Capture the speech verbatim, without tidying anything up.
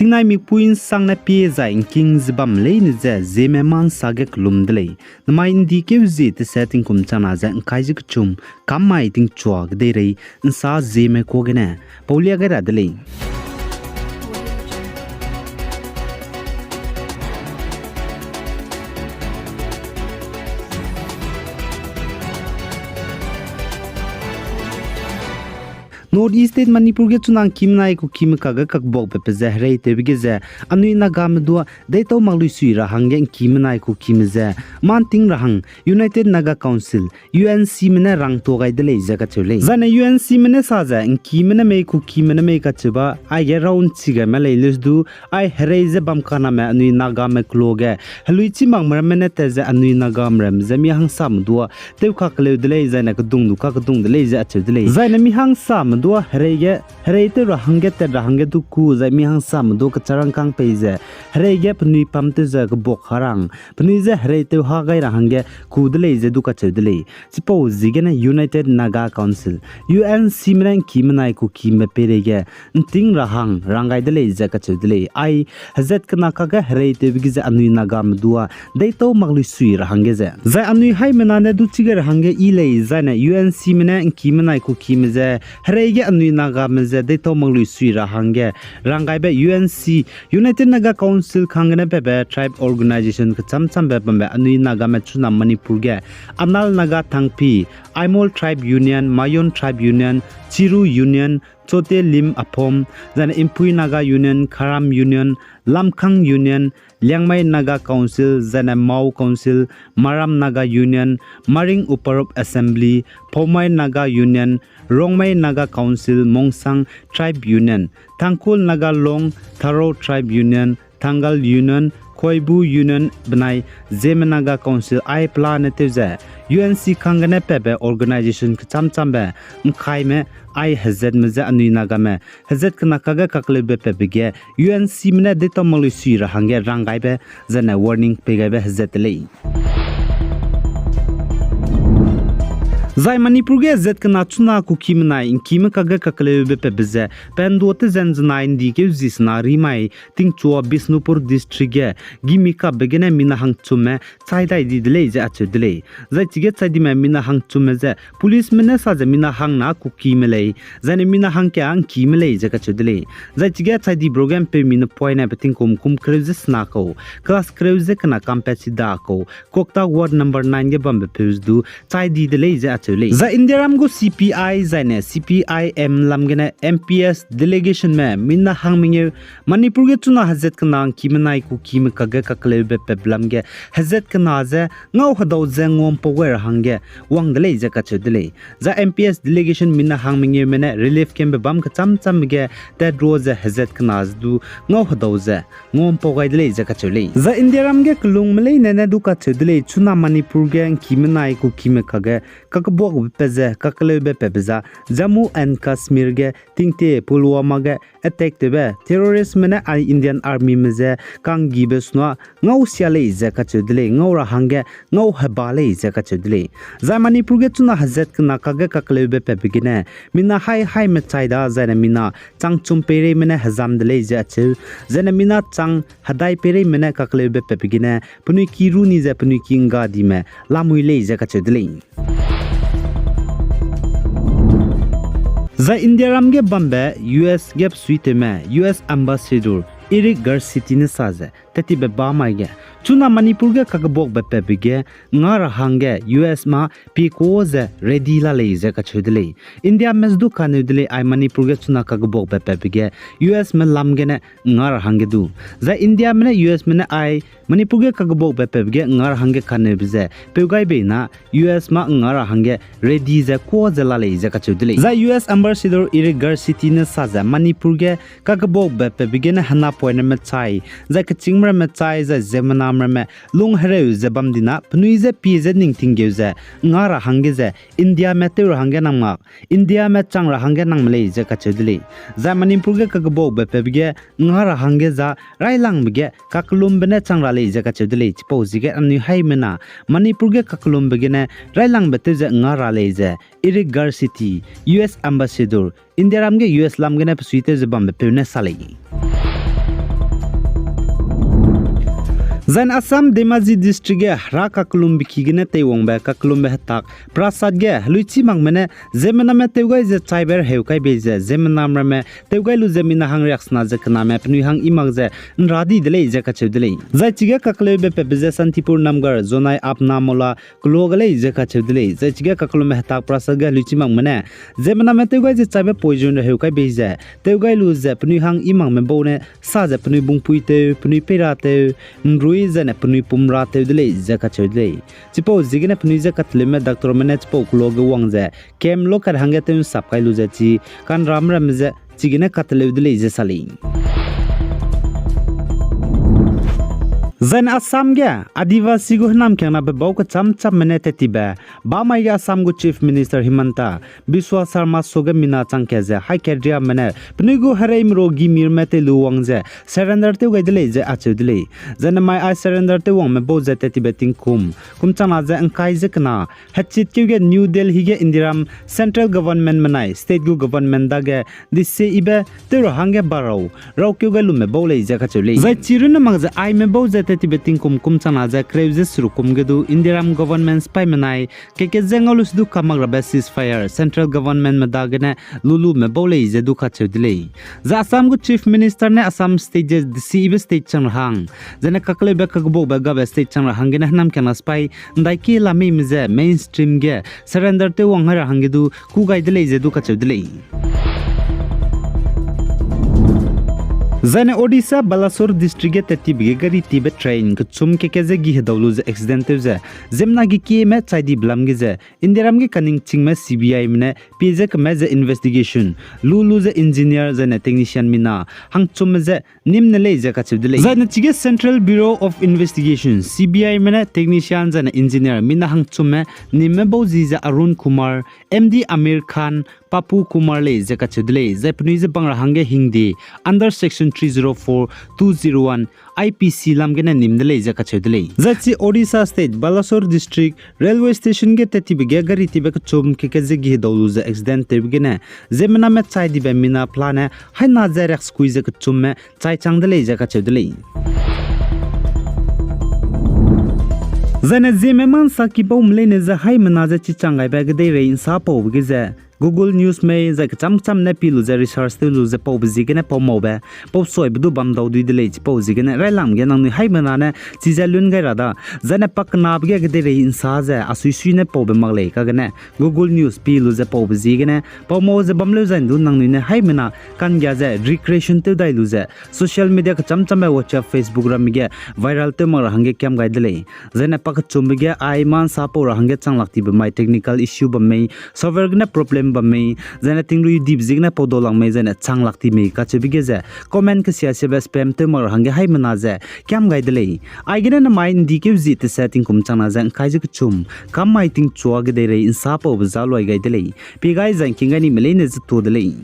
Tingnai mikpui ’nsang ne pie zai ’ngking ze bam leine ze Zeme mâ ’nsa ge kelum de lei. Namai ’ndi keu zie tese tingkum changna ze ’ngkai ze kechum, kam mai tingchua kedeirei ’nsa Zeme kuâ gene paulia gai ra de lei. North East State Manipur ge chuna ’ngkimenai kukime kakge kakbuakbe pe ze hereitewbe ge ze anui Nagame dua deîtau mak lui sui ra hangge ’ngkimenai kukime ze mâ ’nting ra hang United Naga Council, U N Cme ne rangtuâ gai de lei ze kacheu lei. Zaine U N Cme ne sa ze ’ngkime ne mei kukime ne mei kacheube aige rau ’nchi gaime lei leu du, ai herei ze bam kaname anui Nagame kelo ge heluichî makme ramme ne tat ze anui Nagame ramme ze mi hangsame dua tew kakeleu de lei, zaine kedung du kakedung de lei ze acheu de lei. Zaine mi hangsame dua herei ge, hereitew ra hangge tat ra hangge du ku zai mi hangsame dua kecharangkâng pei ze herei ge penui pam tew ze kebuak harang, penui je hereitew ha gai ra hangge ku de lei ze du kacheu de lei. Chipau ziegene United Naga Council, U N Cme ne ’ngkimenai kukime peireige ’nting ra hang rang gai de lei ze kacheu de lei. Ai hezat kena kakge hereitewbe ge ze anui Nagame dua deîtau mak lui sui ra hangge ze, zai anui haimena ne du chige ra hangge yi lei, zaine U N Cme ne ’ngkimenai kukime ze herei ge anui Nagame ze deîtau mak lui sui ra hangge rang gaibe U N C, United Naga Council kang gene pebe tribe organization kecham chambe bambe anui Nagame chuna Manipur ge Anal Naga Thangpi, Aimol Tribe Union, Mayon Tribe Union, Chiru Union, Chote Lim Aphom, zaine Impui Naga Union, Kharam Union, Lamkhang Union, Liangmai Naga Council, zaine Mao Council, Maram Naga Union, Maring Uparup Assembly, Phoumai Naga Union, Rongmei Naga Council, Mongsang Tribe Union, Tangkhul Naga Long, Tharo Tribe Union, Thangal Union, Khoibu Union benai Zeme Naga Council ai pelane tew ze U N C kang gene pebe organization kecham chambe ’ngkaime ai hezatme je anui Nagame hezat kena kakge kakleube pebe ge U N Cme ne deîtau mak lui sui ra hangge rang gaibe, zaine warning pei gaibe hezat de lei. Zai Manipur ge hezat kena chuna kukime nai ’ngkime kakge kakleube pebe ze, pendua tezen zenai ’ndi keu zi sena rimai tingchua Bishnupur District ge gimi kabe gene mina hangchumme chai dai di de lei ze acheu de lei. Zai chige chai dime mina hangchumme ze policeme ne sa ze mina hangna kukime lei, zaine mina hangkea ’ngkime lei ze kacheu de lei. Zai chige chai di bro ge ’mpeumi ne poine pe tingkum kum kereu ze sena kau, class kereu ze kena kampat si da kau, Kokta Ward number nine ge bambe peu du chai di de lei ze acheu lei. Zai Indiaram gu C P I zaine C P I M lam gene M P S delegationme mina hang mengeu Manipur ge chuna hezat kena ’ngkime nai kukime kakge kakleube pebe lam ge hezat kena ze ngau hedau ze nguampau gai ra hangge wang de lei ze kacheu de lei. Zai M P S delegation mina hang mengeume ne relief campbe bam kecham chambe ge tat rua ze hezat kena ze du ngau hedau ze nguampau gai de lei ze kacheu lei. Zai Indiaram ge kelungme leine ne du kacheu de lei, chuna Manipur ge ’ngkime nai kukime kakge kakebuakbe pe ze kakleube pebe za Jammu and Kashmir ge tingtie Pulwama ge attack tewbe terroristme ne ai Indian Armyme ze kanggibe suna ngau sia lei ze kacheu de lei, ngau ra hangge ngau heba lei ze kacheu de lei. Zai Manipur ge chuna hezat kena kakge kakleube pebe gene mina hai haime chai da zaine mina chang chum peireime ne hezam de lei ze acheu, zaine mina chang hedai peireime ne kakleube pebe gene penui ki ru ni ze penui ki ’ngga dime lamui lei ze kacheu de lei. Zai Indiaram ge bambe U S ge besuitewme U S Ambassador Eric Garcetti ne sa ze, tettibe ba mai ge, chuna Manipur ge kakebuakbe pebe ge nga ra hangge U S ma pie ku ze ready la lei ze kacheu de lei. Indiame ze du kaneu de lei ai Manipur ge chuna kakebuakbe pebe ge U S me lam gene nga ra hangge du. Zai Indiame ne U S me ne ai Manipur ge kakebuakbe pebe ge nga ra hangge kaneube ze peu gai bei na U S ma nga ra hangge ready ze kuâ ze la lei ze kacheu de lei. Zai U S Ambassador Eric Garcetti ne sa ze Manipur ge kakebuakbe pebe gene henapoine mechai, zai kechîngme ramme chai, zai ziemmename ramme lung hereu ze bam di na penui je pie ze ning tinggeu ze nga ra hangge ze Indiame tew ra hangge nang mak, Indiame chang ra hangge nang me lei ze kacheu de lei. Zai Manipur ge kakebuakbe pebe ge nga ra hangge za railangbe ge kakellumbe ne chang ra lei ze kacheu de lei. Chipau ziege anui haimena Manipur ge kakellumbe gene railangbe tew ze nga ra lei ze Eric Garcetti, U S Ambassador, Indiaram ge U S lam gene besuitew ze bambe peu ne sa lei. Zai ne Assam Dhemaji District ge hera kakellumbe ki gene teiwangbe kakellumbe hetak Prasad ge heluichi makme ne ziemmename tew gai ze chaibe reheu kai bei ze ziemmenam ramme tew gai lu ze mina hangriaksena ze kename penui hang i mak ze nra di de lei ze kacheu de lei. Zai chige kakleube patbe ze Santipur Namgarh zonai Apna Mola keloa ga lei ze kacheu de lei. Zai chige kakellumbe hetak Prasad ge heluichi makme ne ziemmename tew gai ze chaibe poison reheu kai bei ze tew gai lu ze penui hang i makme bau ne sa ze penui bungpui tew, penui peira tew, nrui zai ne penui pum ra tew de lei ze kacheu de lei. Chipau ziegene penui je kateleume doctorme ne chipau keloa ge wang ze camp lokat hangge tew nsap kai lu ze chi kanram ramme ze chigene kateleu de lei ze sa lei. Zai ne Assam ge Adivasi gu hênamkiangnabe bau kecham chamme ne tat tibe bamai ge Assam gu Chief Minister Himanta Biswa Sarma suage mina changkat ze haikariame ne penui gu hereime ro gimi ramme tei lu wang ze surrender tew gai de lei ze acheu de lei. Zai ne mai ai surrender tew wangme bau ze tat tibe tingkum kum changna ze ngkai ze kena hechit keu ge New Delhi ge Indiaram central government menai state gu government dage desiebe tew ra hangge barau raukeu gai lume bau lei ze kacheu lei. Zai chi runne mak ze aime bau ze tat tibe tingkum kum changna ze kereu ze seruk kum ge du Indiaram government sipai menai keke ze ngau lu se du kamak rabe ceasefire central governmentme dagene lulume bau lei ze du kacheu de lei. Zai Assam gu Chief Minister ne Assam state ze desiebe state chang ra hang zai ne kakleube kakbaube gabe state chang ra hanggene hênamkiangna sipai ndai kie la meime ze mainstream ge surrender tew wang hai ra hangge du kû gai de lei ze du kacheu de lei. Zai ne Odisha Balasore District ge tat tibe ge gari tibe train kechum keke ze gi hedau lu ze accident tew ze ziemmena ge kieme chai dibe lam ge ze Indiaram ge kaningchingme C B Ime ne pie ze keme ze investigation lu lu ze engineer zai ne technician mina hangchumme ze nîm ne lei ze kacheu de lei. Zai ne chige Central Bureau of Investigation, C B Ime ne technician zai ne engineer mina hangchumme nîmme bau zi ze Arun Kumar, M D Amir Khan, Papu Kumar lei ze kacheu de lei. Zai penui ze bang ra hangge hingde under section three zero four, two zero one I P C lam gene nîm de lei ze kacheu de lei. Zai chi Odisha State Balasore District Railway Station ge tat tibe ge gari tibe kechum keke ze gi hedau lu ze accident tewbe gene ziemmename chai dibe mina pelane haina ze riaksekui ze kechumme chai chang de lei ze kacheu de lei. Zai ne ziemme mansa kibaume leine ze haimena ze chichang gaibe kedeirei nsa paube ge ze Google News mei zai kecham kecham ne pi lu ze research tew lu ze paube ziegene pau maube, pau suaibe du bam dau dui de lei. Chipau ziegene railam ge nangnui haimena ne chize lun gai ra da, zai ne pakenabe ge kedeirei nsa ze a suisui ne paube mak lei kagene Google News pi lu ze paube ziegene pau mau ze bam leu zai ndu nangnui ne haimena kanggia ze recreation tew dai lu ze social media kecham chambe WhatsApp, Facebook ramme ge viral tew mak ra hangge kiam gai de lei. Zai ne pakechumbe ge ai mansa pau ra hangge chang lak tibe mai technical issue bam mei, server gene problem bam mei, zai ne tingrui dibe ziegene pau dau lang mei, zai ne chang lak ti mei kacheube ge ze comment kesia siabe spam tew mak ra hangge haimena ze kiam gai de lei. Aigene namai ndikeu zi tese tingkum changna ze ngkai ze kechum kam mai tingchua kedeirei nsa paube za luai gai de lei. Pie gai zai ngking gai nime leine ze tuâ de lei.